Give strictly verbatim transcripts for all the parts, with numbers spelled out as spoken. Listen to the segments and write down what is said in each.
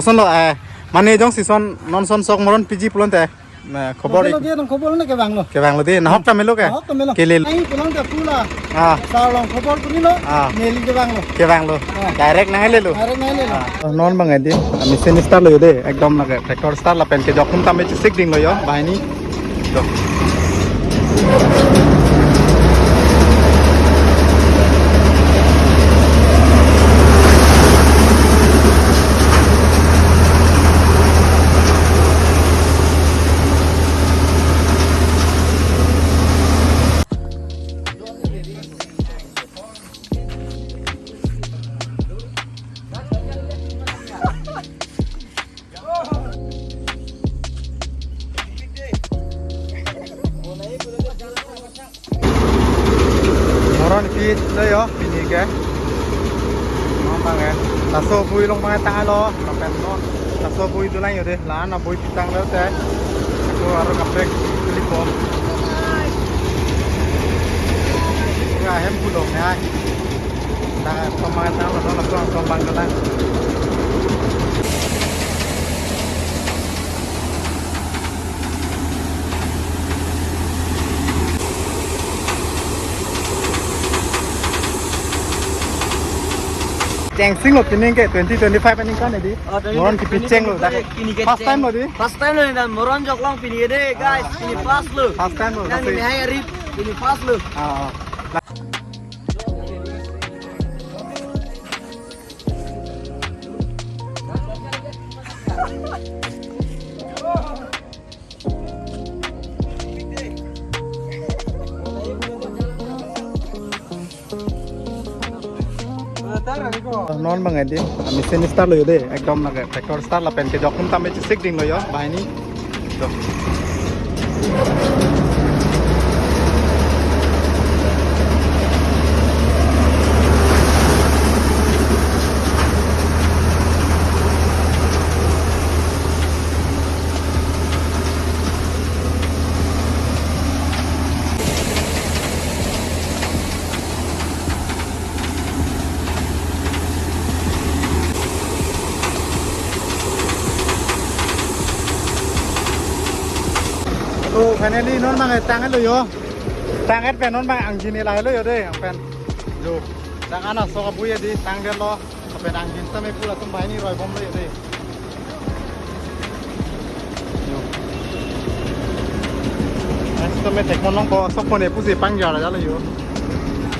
Kosonlo, eh, mane jongsi son, non son sok moron piji pulote, eh, khobor. Khobor lo dia, nang khobor na kevanglo. Kevanglo dei, nahok ta melo ke? Nahok ta melo. Kelelo. Ai pulang ta pula. Ah. Sarlong khobor punilo. Ah. Neli kevanglo. Kevanglo. Ah. Direct nanglelo. Direct nanglelo. Ah. Non bang edi, ami sen start lo yo dei, ekdom lake tractor start lapen kejok atum tame chesik dinglo yo, banghini. Moron pit lo yo, pini ke. Moron bang ke. Laso bui along bang tanglo, lapen non. Laso bui dolang yo dei, la-an abui pitang lote. Ako aro kaprek tuli pom. Ka hem pulo ya. Tang, tombang tanglo, non laso tombang dolang. Chengsing lo pining ke twenty twenty-five aningkan edi. Oh, twenty twenty-five. Moron kipi cheng lo, dak. Pini ke first time lo dei. First time lo, dan moron jok long pini dei, guys. Ah. Pini first lo. First time lo, nang pasti. Ini hai arip, pini first lo. Ah, ah. Non bang edi, ami sen start lo yo dei, ekdom lake tractor start lapen kejok atum tame chesik dinglo yo, banghini. To finally non bang tang-etlo yo. Tang-et pen non bang angjin lahelo yo dei, anpen. Yo. Dak an asok abui edi tangdetlo. Lapen angjin tame pura atum banghini roi bomlo yo dei. Yo. Next tame thek monong ko sok pone pusi pangjar jalo yo.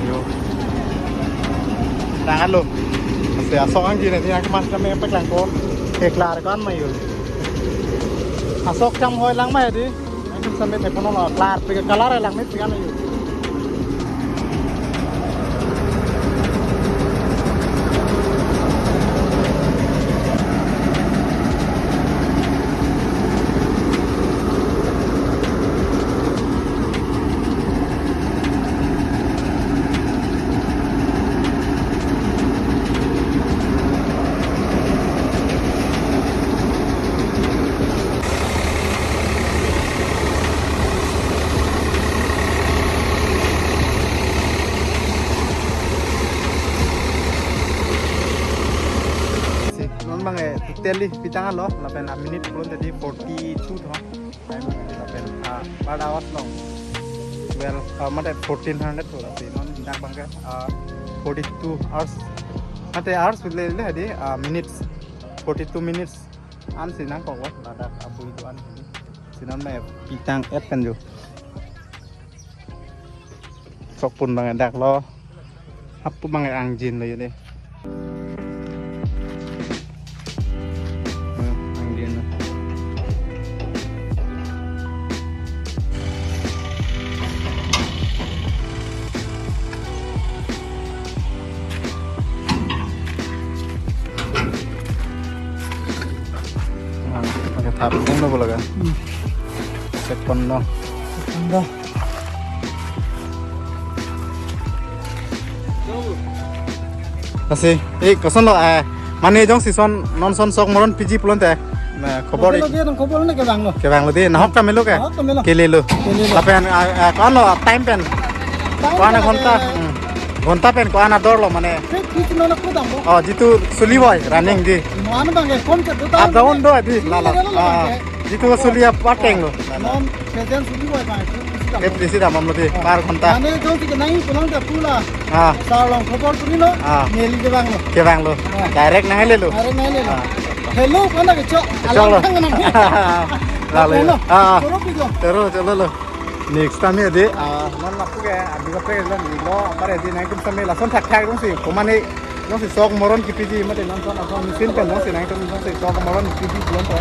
Yo. Tang-etlo. Ase asok angjin ni nangkemas tame paklangpo. Keklar ko-an ma yo. Asok cham hoi lang ma edi. Nangkemase thek monong lo. Klar pika color lang ni pika na yo. Si, non bang eh, totally pitang lo, lapen a minute pulote di forty-two tho. Time lapen, ah, per hours long. Well, ah, mate fourteen hundred tho, lapen non dak bang ke, ah, forty-two hours. Mate hours le le di, ah, minutes. Forty-two minutes. An si nangkok wa, ladak abui do-an. Si non me pitang-et kan jo. Sok pun bang dak lo. Hapu bang angjin lo yo dei. Hmm, angjin lo. Ah, pakai thap pun lo laga. Hmm. Second lo. Second lo. Lasi, eh, kosonlo, eh, mane jongsi son, non son sok moron piji pulote, eh, khobor. Khobor lo dia, nang khobor na kevanglo. Kevanglo dei, nahok ta melo ke? Nahok ta melo. Kelelo. Kelelo. Lapen, ah, ah, ko-anlo, time pen? Time ko-an pen ghonta? Ake hmm. Ghonta pen ko-an ador lo mane. Fifty rupees non ako dam lo. Oh, jitu suli boi, running di. Non bang ke phone ke do ta. Up down do di, la la. Suli la la Ah, bang ke. Jitu suli apar keng lo. Non present suli boi bang. Fifty rupees dam. Fifty rupees dam lo di, per ghonta. Mane jongsi kenangji pulote pula. Ah. Sar along khobor puni lo. Ah. Neli kevang lo. Kevang lo. Ah. Direct nanglelo. Direct nanglelo. Ah. Hello, mana kecho? Kecho lo. Alang thang nang. Lalo. Hello. Ah. Choro pi lo. Choro, cholo lo. Next time ya di, ah, non lapu ke, adi kaprek lo, neli lo, apar di nangtum same lason thakthak dong si, komane, dong si sok moron kipiji, mate non son, son, sin pen dong si nangtum dong si sok moron kipiji pulote.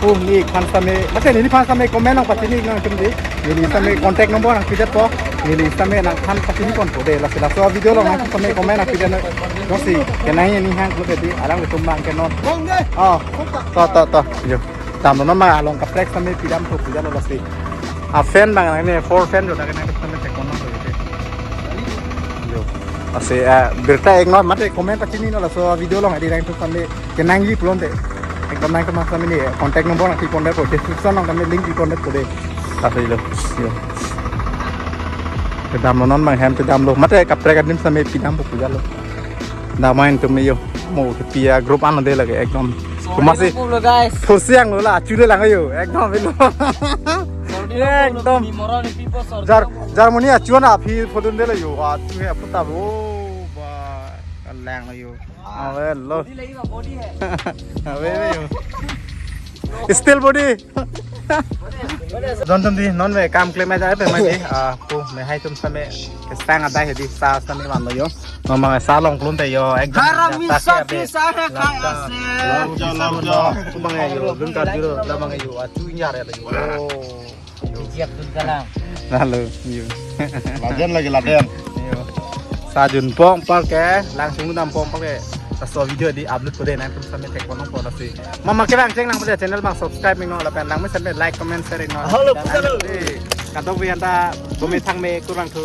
Oh, neliphan same, mate neliphan same comment nangpachini nangtum di, neli same contact number nangpidetpo, neli same nangphan pachini ponpo de, lasi laso video along nangtum same comment nangpidet dong si, kenai ni hang pulote di, alanglitum bang ke non. Bang de. Oh, to, to, to, yo. Damlo non ma along kaprek same pidam to puja lo lasi. A fan bang ne four fan jo da ne same thek kono to ite. Jo. Ase, ah, birta ek non mate comment pachini non laso video along adi nangtum same kenangji pulote. Ekdom nangtum same ni contact number nangpi-pondet po, description along kami link pi-pondet po de. Ase lo. Jo. Kedamlo non bang hem kedamlo. Mate kaprek adim same pidam po puja lo. Damai tum yo. Mo kepi a group ano de lake ekdom. Sorry Kumasi. Lo guys. Thursiang lo la, achu le lang yo. Ekdom ilo. Sorry lo, Ekdom. Ni moron ni people, sorry Jar lo. Jarmoni achu na phi phodun de la yo. Achu he aputa bo. Ba lang yo. Ave lo. Body lagi ba, body hai. Ave yo. Still body. Jon tum di non me kam klem aja pe mai di. Ah, pu me hai tum same kesang adai hedi sa same man lo yo. Non mang sa long klun te yo. Ekdom Haram ya, misa sa ya, pisa hai kai ase. Lam jo, lam jo. Tum mang yo, dun kar juro, lam mang yo. Atu inyar ya yo. Oh. Yo. Siap dun kalang. Lalu, yo. Laden lagi laden. Yo. Sa jun pong par ke, langsung dam pong par ke. Laso video di upload ko de nangtum same thek ponong pon si. Mama ke bang cheng nang pada channel bang subscribe ning no lapen nang me same like comment share ning no. Halo, pusalo. Kadok bi anta bumi thang me kurang thu.